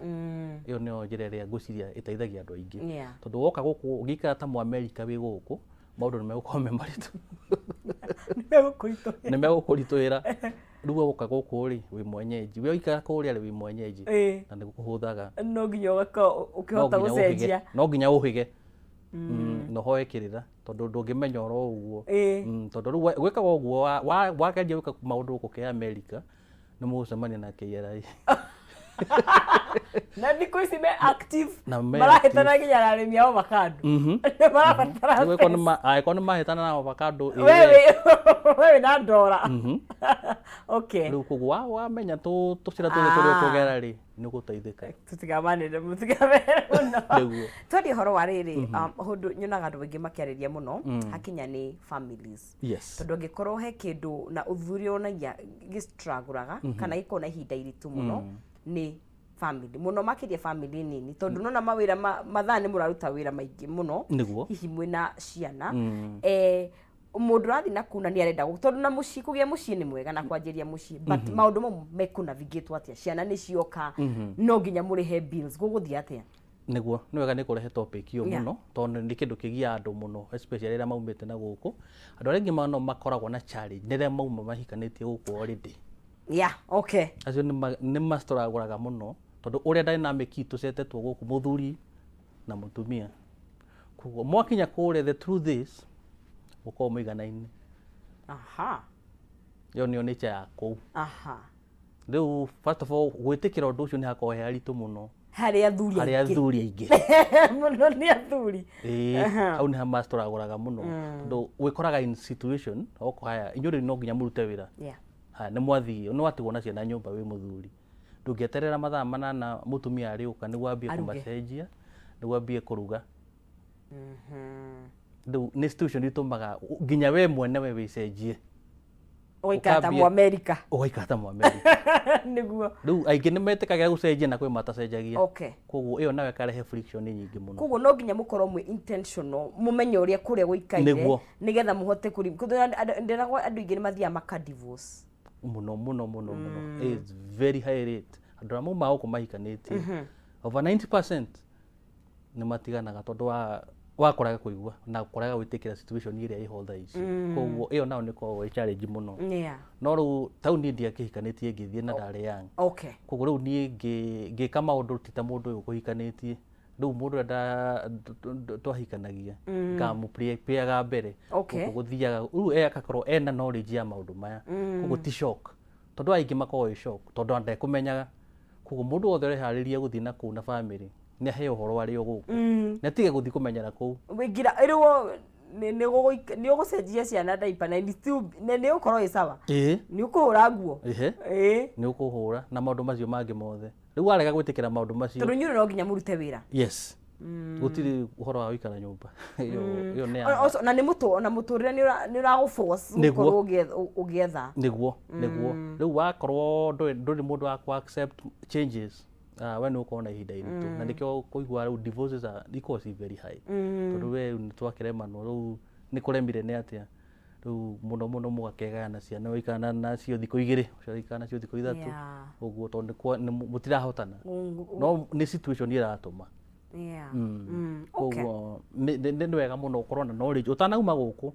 Ĩyo nĩyo njĩra ĩrĩa ngwĩciria ĩteithagia andũ aingĩ. Tondũ woka gũkũ ũngĩikara ta mũamerika wĩ gũkũ, maũndũ nĩ megũkorwo me maritũ. Nĩ megũkũritũhĩra. Nĩ megũkũritũhĩra. Rĩu woka gũkũ rĩ, wĩ mwenyeji, we waikara kũrĩa rĩ, wĩ mwenyeji. Na nĩ gũkũhũthaga. No nginya ũgakorwo ũkĩhota gũcenjia. No nginya ũhĩge na ũhoe kĩrĩra, tondũ ndũngĩmenya oro ũguo. Tondũ rĩu gwĩkaga ũguo wageria gwĩka maũndũ gũkũ kĩa America, nĩ mũgũcemania na KRA. Na thikũ ici me active. Na me marahĩtana nginya na arĩmi a avocado. Nĩ marabatara. Rĩu angĩkorwo nĩ mahĩtana na avocado, we wĩ na ndora. Rĩu koguo wamenya tũcĩra tũthe tũrĩa ũkũgera rĩ, nĩ ũgũteithĩka. Tũtigamanĩre, mũtigamere mũno. Nĩguo. Twarie ũhoro wa rĩrĩ, ũndũ nyonaga andũ aingĩ makĩarĩria mũno hakinya nĩ families. Tondũ angĩkorwo he kĩndũ na ũthuthuria wonagia gĩstragũraga kana gĩkorwo na ihinda iritũ mũno nĩ family, mũno makĩria family nini, tondũ nona mawĩra mathaa nĩ mũraruta wĩra maingĩ mũno. Hihi mwĩna ciana, mũndũ ũrathiĩ na kuna nĩ arenda tondũ na mũciĩ, kũgĩa mũciĩ nĩ mwega na kwanjĩria mũciĩ, but maũndũ mau mekũnavigate atĩa? Ciana nĩ cioka, no nginya mũrĩhe bills, gũgũthiĩ atĩa? Nĩguo, nĩ wega nĩ kũrehe topic ĩyo mũno, tondũ nĩ kĩndũ kĩgiaga andũ mũno, especially rĩrĩa maumĩte na gũkũ. Andũ arĩa aingĩ no makoragwo na challenge rĩrĩa mauma mahikanĩtie gũkũ already. Acio nĩ mastragũraga mũno, tondũ ũrĩa dynamic itũ cetetwo gũkũ, mũthuri na mũtumia, koguo mwakinya kũrĩa, the truth is mũkoragwo mũiganaine. Ĩyo nĩyo nature ya kũu. Rĩu first of all, gwĩtĩkĩra ũndũ ũcio nĩ hakoragwo he haritũ mũno harĩ athuri harĩ aingĩ. Athuri aingĩ. Mũno nĩ athuri. Ĩĩ, hau nĩ hamastragũraga mũno, tondũ wĩkoraga in situation oko haya, inyuĩ rĩu no nginya mũrute wĩra. Haya, nĩ mwathiĩ, nĩ watigwo na ciana nyũmba wĩ mũthuri, ndũngĩeterera mathaa 8 mũtumia arĩũka nĩguo ambie Aruge. kũmacenjia, nĩguo ambie kũruga. Rĩu nĩ situation itũmaga nginya we mwene we wĩcenjie. Ũgaikara ta Mũamerika. Ũgaikara ta Mũamerika. Rĩu aingĩ nĩ metĩkagĩra gũcenjia na kwĩ matacenjagia. Koguo ĩyo nayo ĩkarehe friction nyingĩ mũno. Koguo no nginya mũkorwo mwĩ intentional, mũmenye ũrĩa kũrĩa gũikaire, nĩgetha mũhote kũri ndĩragwo andũ aingĩ nĩ mathiaga maka divorce. Mũno mũno mũno mũno. It's very high rate. Andũ arĩa maumaga gũkũ mahikanĩtie, over 90% nĩ matiganaga tondũ wa kũrega kũigua na kũrega gwĩtĩkĩra situation ĩrĩa ĩho thaa ici. Koguo ĩyo nayo nĩ ĩkoragwo ĩ challenge mũno. No rĩu tau niĩ ndiakĩhikanĩtie ngĩthiĩ na ndarĩ young. Koguo rĩu niĩ ngĩka maũndũ ti ta mũndũ ũyũ ũkũhikanĩtie. Rĩu mũndũ ũrĩa twahikanagia ngamũprepare mbere. Gũkũ gũthiaga rĩu e agakorwo ena knowledge ya maũndũ maya, koguo ti shock, tondũ aingĩ makoragwo ĩ shock tondũ ndekũmenyaga. Koguo mũndũ wothe ũreharĩria gũthiĩ na kũu na family nĩ aheo ũhoro arĩ o gũkũ, nĩ atige gũthiĩ kũmenyera kũu. Wĩngira ĩrĩwo nĩ ũgũcenjia ciana diaper na na nĩ ũgũkorwo ĩ sawa. Nĩ ũkũhũra nguo. Nĩ ũkũhũra na maũndũ macio mangĩ mothe. Rĩu warega gwĩtĩkĩra maũndũ macio, tondũ inyuĩ no nginya mũrute wĩra. Yes, gũtirĩ ũhoro wa gũikara nyũmba ĩyo nĩ ya Also, na nĩ mũtũ ona mũtũrĩre nĩ ũragũ force gũkorwo ũgĩetha. Nĩguo, rĩu wakorwo ndũrĩ mũndũ wa ku accept changes, we nĩ ũkorwo na ihinda iritũ, na nĩkĩo kũigua rĩu divorces are ikoragwo ci very high, tondũ we rĩu nĩ twakĩremanwo, rĩu nĩ kũremire nĩ atĩa, rĩu mũno mũno mũgakĩgayana ciana, waikara nacio thikũ 2, ũcio waikara nacio thikũ 3, ũguo, tondũ mũtirahotana, no nĩ situation ĩratũma. Koguo nĩ wega mũno ũkorwo na knowledge ũtanauma gũkũ,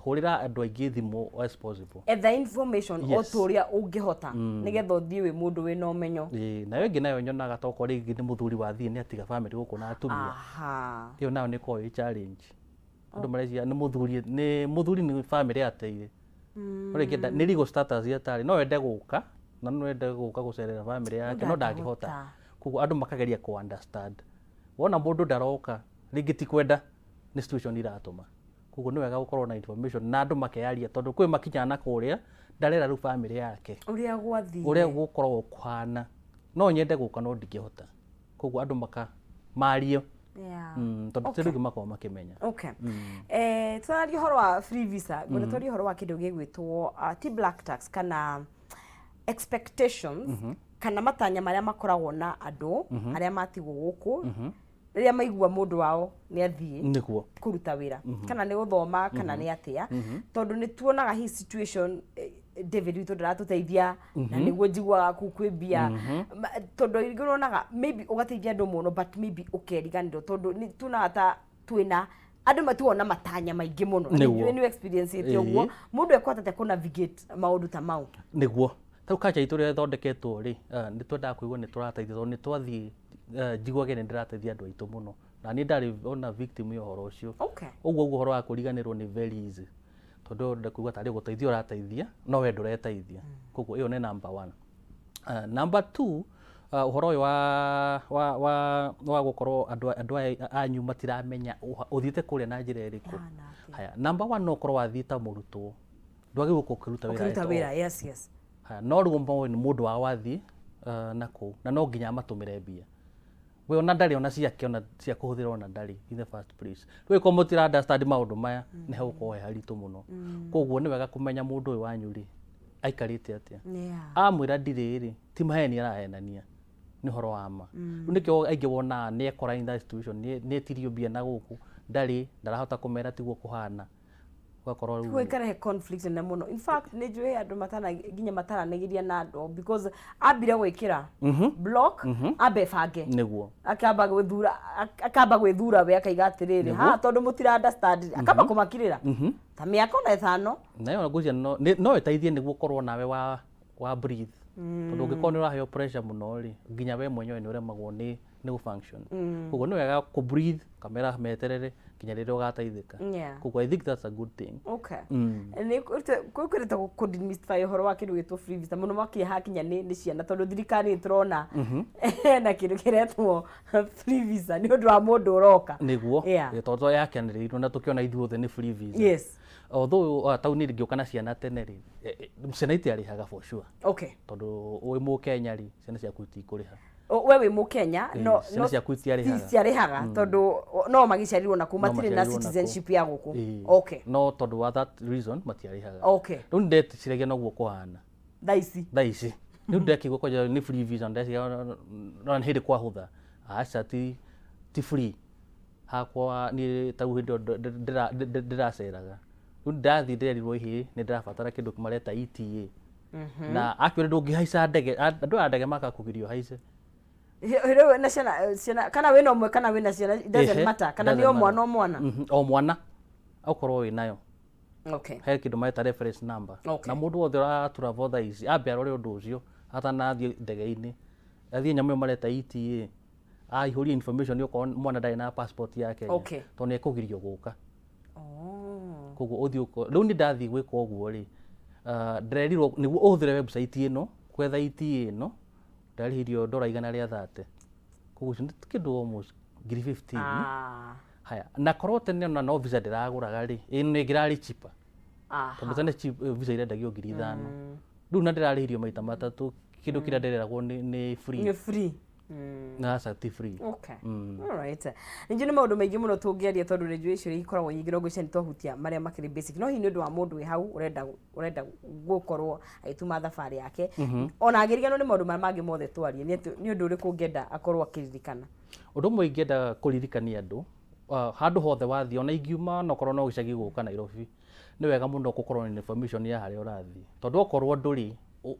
hũrĩra andũ aingĩ thimũ as possible. Etha information o ta ũrĩa ũngĩhota nĩgetha ũthiĩ wĩ mũndũ wĩna ũmenyo. Ĩĩ, nayo ĩngĩ nayo nyonaga tokorwo rĩngĩ nĩ mũthuri wathiĩ nĩ atiga family gũkũ na atumia. Ĩyo nayo nĩ ĩkoragwo ĩ challenge. Andũ mareciria nĩ mũthuri nĩ family ateire. No rĩngĩ nĩ legal status atarĩ, no ende gũka na no ende gũka gũcerera family yake, no ndangĩhota. Koguo andũ makageria kũ understand. Wona mũndũ ndaroka, rĩngĩ ti kwenda, nĩ situation iratũma. Koguo nĩ wega gũkorwo na information na andũ makearia, tondũ kwĩ makinyaga na kũrĩa ndarera rĩu family yake ũrĩa gwathire, ũrĩa gũkoragwo kũhana, no nyende gũka no ndingĩhota. Koguo andũ maka mario. Tondũ ti rĩngĩ makoragwo makĩmenya. Okay. Tũraria ũhoro wa free visa, ngwenda twarie ũhoro wa kĩndũ gĩgwĩtwo ti black tax kana expectations kana matanya marĩa makoragwo na andũ arĩa matigwo gũkũ rĩrĩa maigua mũndũ wao nĩ athiĩ kũruta wĩra kana nĩ gũthoma kana nĩ atĩa, tondũ nĩ tuonaga hi situation David witũ ndaratũteithia na nĩguo njiguaga kũu kwĩ mbia. Tondũ rĩngĩ ũronaga maybe ũgateithia andũ mũno, but maybe ũkeriganĩrwo, tondũ nĩ tuonaga ta twĩna andũ matuo na matanya maingĩ mũno. Nĩ nĩ experience ĩte ũguo mũndũ ekũhota atĩa kũ navigate maũndũ ta mau? Nĩguo tarĩu culture itũ ũrĩa ĩthondeketwo rĩ, nĩ twendaga kũigua nĩ tũrateithia, tondũ nĩ twathiĩ njiguage nĩ ndĩrateithia andũ aitũ mũno, na niĩ ndarĩ ona victim ya ũhoro ũcio. Ũguo ũguo ũhoro wa kũriganĩrwo nĩ very easy, tondũ ũrenda kuigua tarĩ gũteithia ũrateithia no we ndũreteithia. Koguo ĩyo nĩ number one. Number two, ũhoro ũyũ wa gũkorwo andũ aya anyu matiramenya ũthiĩte kũrĩa na njĩra ĩrĩkũ. Ĩhana atĩa? Haya, number one, no ũkorwo wathiĩ ta mũrutwo, ndwagĩrĩirwo gũkorwo ũkĩruta wĩra ũkĩruta at all. Wĩra, yes. Haya, no rĩu moĩ nĩ mũndũ wao wathiĩ na kũu na no nginya amatũmĩre mbia, we ona ndarĩ ona ciake ona cia kũhũthĩra ona ndarĩ in the first place. Rĩu ĩkorwo mũtira understand maũndũ maya, nĩ hegũkorwo he haritũ mũno. Koguo nĩ wega kũmenya mũndũ ũyũ wanyu rĩ aikarĩte atĩa. Amwĩra ndirĩ rĩ, ti maheni arahenania, nĩ ũhoro wa ma. Rĩu nĩkĩo aingĩ wonaga nĩ ekora in that situation, nĩ etirio mbia na gũkũ ndarĩ, ndarahota kũmera tiguo kũhana, ũgakorwo rĩu Kũu ĩkarehe conflict nene mũno. In fact, nĩ njũĩ andũ matana nginya mataranagĩria na andũ because ambire gwĩkĩra block ambe bange akamba gwĩthura, akamba gwĩthura we, akaiga atĩrĩrĩ, ha tondũ mũtira understand, akamba kũmakirĩra ta mĩaka ona 5. Nayo ngwĩciria no ĩteithie nĩguo ũkorwo nawe wa breathe, tondũ ũngĩkorwo nĩ ũraheo pressure mũno rĩ, nginya we mwenyewe nĩ ũremagwo nĩ gũ function. Koguo nĩ wega kũ breathe, kamera meterere nginya rĩrĩa ũgateithĩka. Koguo I think that's a good thing. Okay. Nĩ kwĩrĩte kũ demystify ũhoro wa kĩndũ gĩtwo free visa mũno makĩria hakinya nĩ ciana, tondũ thirikari nĩ tũrona na kĩndũ kĩretwo free visa nĩ ũndũ wa mũndũ ũroka. Nĩguo. Tondũ yakĩanĩrĩirwo na tũkĩona ithuothe nĩ free visa. Although taũni ngĩũka na ciana tene rĩ, ciana itiarĩhaga for sure. Tondũ wĩ mũkenya rĩ, ciana ciaku itikũrĩha. We wĩ mũkenya no ciana ciaku itiarĩhaga. Citiarĩhaga tondũ no magĩciarirwo na kũu, No matirĩ na maciarirwo na kũu. citizenship ya gũkũ. No tondũ wa that reason matiarĩhaga. Rĩu nĩndeciragia noguo kũhana thaa ici. Thaa ici rĩu ndekĩigua kwanja nĩ free visa, ndeciria no nĩ hĩndĩ kwahũtha. Aca, ti free. Hakwa niĩ tarĩu hĩndĩ ĩyo ndĩraceraga, rĩu ndathiĩ ndĩrerirwo ihĩ nĩ ndĩrabatara kĩndũ mareta ETA, na actually ndũngĩhaica ndege, andũ aya ndege makakũgiria ũhaice. Rĩu na ciana kana wĩna ũmwe kana wĩna ciana, it doesn't matter kana nĩ Doesn't o mwana matter. o mwana. O mwana okorwo wĩ nayo, he kĩndũ mareta reference number. Na mũndũ wothe ũratravel thaa ici ambe arore ũndũ ũcio atanathiĩ ndege-inĩ, athiĩ nyamũ ĩyo mareta ETA, aihũrie information okorwo mwana ndarĩ na passport ya Kenya, tondũ nĩ ekũgirio gũka. Koguo ũthiĩ rĩu nĩ ndathiĩ gwĩka ũguo rĩ, ndĩrerirwo nĩguo ũhũthĩre website ĩno gwetha ETA ĩno, ndarĩhirio ndora 130, koguo icio nĩ kĩndũ almost ngiri 15. Haya, na korwo tene ona no visa ndĩragũraga rĩ, ĩno ĩngĩrarĩ cheaper, tondũ tene visa irendagio 5,000. Rĩu na ndĩrarĩhirio maita matatũ kĩndũ kĩrĩa ndĩreragwo nĩ free. Nĩ free. Na aca, ti free. Okay. Alright. Ningĩ nĩ maũndũ maingĩ mũno tũngĩaria, tondũ nĩ njũĩ ciũria ikoragwo nyingĩ, no ngwĩciria nĩ twahutia marĩa makĩrĩ basic. No hihi nĩ ũndũ wa mũndũ wĩ hau ũrenda gũkorwo agĩtuma thabarĩ yake, ona angĩriganĩrwo nĩ maũndũ marĩa mangĩ mothe twarie, nĩ ũndũ ũrĩkũ ũngĩenda akorwo akĩririkana? Ũndũ ũmwe ingĩenda kũririkania andũ, handũ hothe wathiĩ, ona ingiuma onokorwo no gĩcagi gũka Nairobi, nĩ wega mũno gũkorwo na information ya harĩa ũrathiĩ, tondũ okorwo ndũrĩ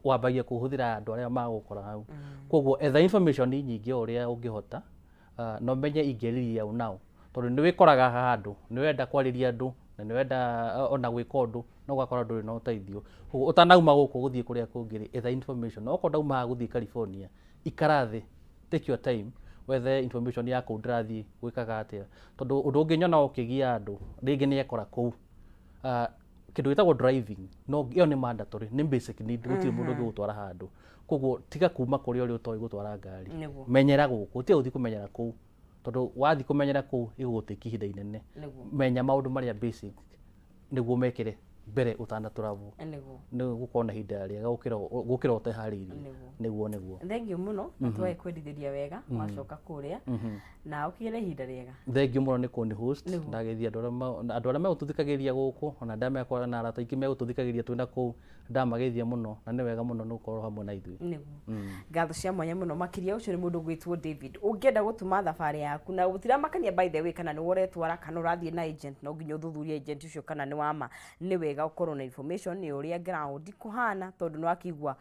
wambagia kũhũthĩra andũ arĩa magũkora hau. Koguo etha information nyingĩ o ũrĩa ũngĩhota, na ũmenye ingĩarĩria ũ nao, tondũ nĩ wĩkoraga handũ nĩ wenda kwarĩria andũ na nĩ wenda ona gwĩka ũndũ, no ũgakora ndũrĩ na ũteithio. Koguo ũtanauma gũkũ gũthiĩ kũrĩa kũngĩ rĩ, etha information. Okorwo ndauma haha gũthiĩ California, ikara thĩ, take your time, wethe information ya kũu ndĩrathiĩ gwĩkaga atĩa, tondũ ũndũ ũngĩ nyonaga ũkĩgia andũ rĩngĩ nĩ ekora kũu, kĩndũ gĩtagwo driving, no ĩyo nĩ mandatory, nĩ basic need, gũtirĩ mũndũ ũngĩgũtwara handũ. Koguo tiga kuma kũrĩa ũrĩ ũtoĩ gũtwara ngari. Menyera gũkũ, tiga gũthiĩ kũmenyera kũu, tondũ wathiĩ kũmenyera kũu ĩgũgũtĩki ihinda inene. Menya maũndũ marĩa basic nĩguo mekĩre. Mbere ũtana travel. Nĩ gũkorwo na ihinda rĩega gũkĩra ũteharĩirie. Nĩguo. Thank you mũno, na twage kwendithĩria wega wacoka kũrĩa na ũkĩgĩre ihinda rĩega. Thank you mũno nĩ kũni host. Ndageithia andũ arĩa megũtũthikagĩria gũkũ, ona ndamekora na arata aingĩ megũtũthikagĩria twĩna kũu, ndamageithia mũno, na nĩ wega mũno nĩ gũkorwo hamwe na ithuĩ. Nĩguo, ngatho cia mwanya mũno makĩria. Ũcio nĩ mũndũ gwĩtwo David. Ũngĩenda gũtuma thabarĩ yaku na gũtiramakania, by the way, kana nĩ ũretwara kana ũrathiĩ na agent, no nginya ũthuthurie agent ũcio kana nĩ wama. Nĩ wega ũkorwo na information nĩ ũrĩa ground kũhana, tondũ nĩ wakĩigua,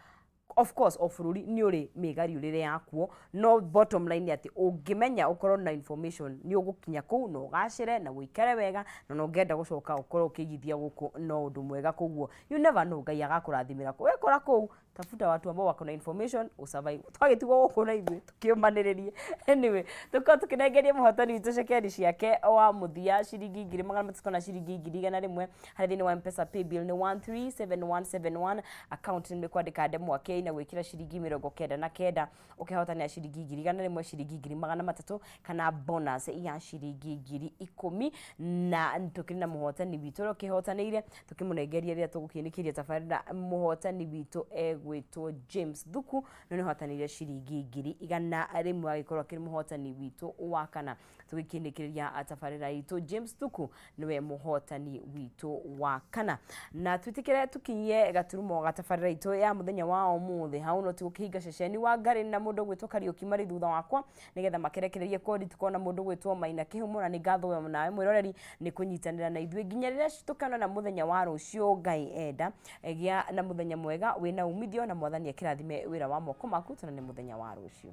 of course, o bũrũri nĩ ũrĩ mĩgariũrĩre yakuo, no bottom line nĩ atĩ ũngĩmenya, ũkorwo na information, nĩ ũgũkinya kũu na ũgacĩre na ũikare wega, na ũngĩenda gũcoka ũkorwo ũkĩigithia gũkũ no ũndũ mwega. Koguo you never know, Ngai agakũrathimĩra kũ wekora kũu. Tafuta watu ambao wako na information, usurvive. Twagĩtigwo gũkũ na ithuĩ tũkĩũmanĩrĩrie. Anyway, tũkorwo tũkĩnengeria mũhotani witũ cekeri ciake wa mũthia, ciringi 300,000 na ciringi 100,000 harĩ thĩinĩ wa Mpesa. Paybill nĩ 137171, account nĩ kwandĩka ndemwa K na gwĩkĩra ciringi 99. Ũkĩhotanĩra ciringi 100,000, ciringi 300,000 kana bonus ya ciringi 10,000. Na tũkĩrĩ na mũhotani witũ ũrĩa ũkĩhotanĩire, tũkĩmũnengeria rĩrĩa tũgũkĩinĩkĩria tabarĩra. Mũhotani witũ egwĩtwo James Thuku, na nĩ ũhotanĩire ciringi 100,000, agĩkorwo akĩrĩ mũhotani witũ wa kana. Tũgĩkĩinĩkĩrĩria tabarĩra itũ, James Thuku nĩwe mũhotani witũ wa kana. Na twĩtĩkĩre tũkinyie gaturumo ga tabarĩra itũ ya mũthenya wa ũmũthĩ hau, no tigũkĩhinga ceceni wa ngarĩ na mũndũ gwĩtwo Kariũki marĩ thutha wakwa, nĩgetha makerekererie kodi. Tukona mũndũ gwĩtwo Maina Kĩhumo, na nĩ ngatho we nawe mwĩroreri nĩ kũnyitanĩra na ithuĩ nginya rĩrĩa tũkonana mũthenya wa rũciũ, Ngai enda. Gĩa na mũthenya mwega wĩna umithio, na Mwathani akĩrathime wĩra wa moko maku. Tuonane mũthenya wa rũciũ.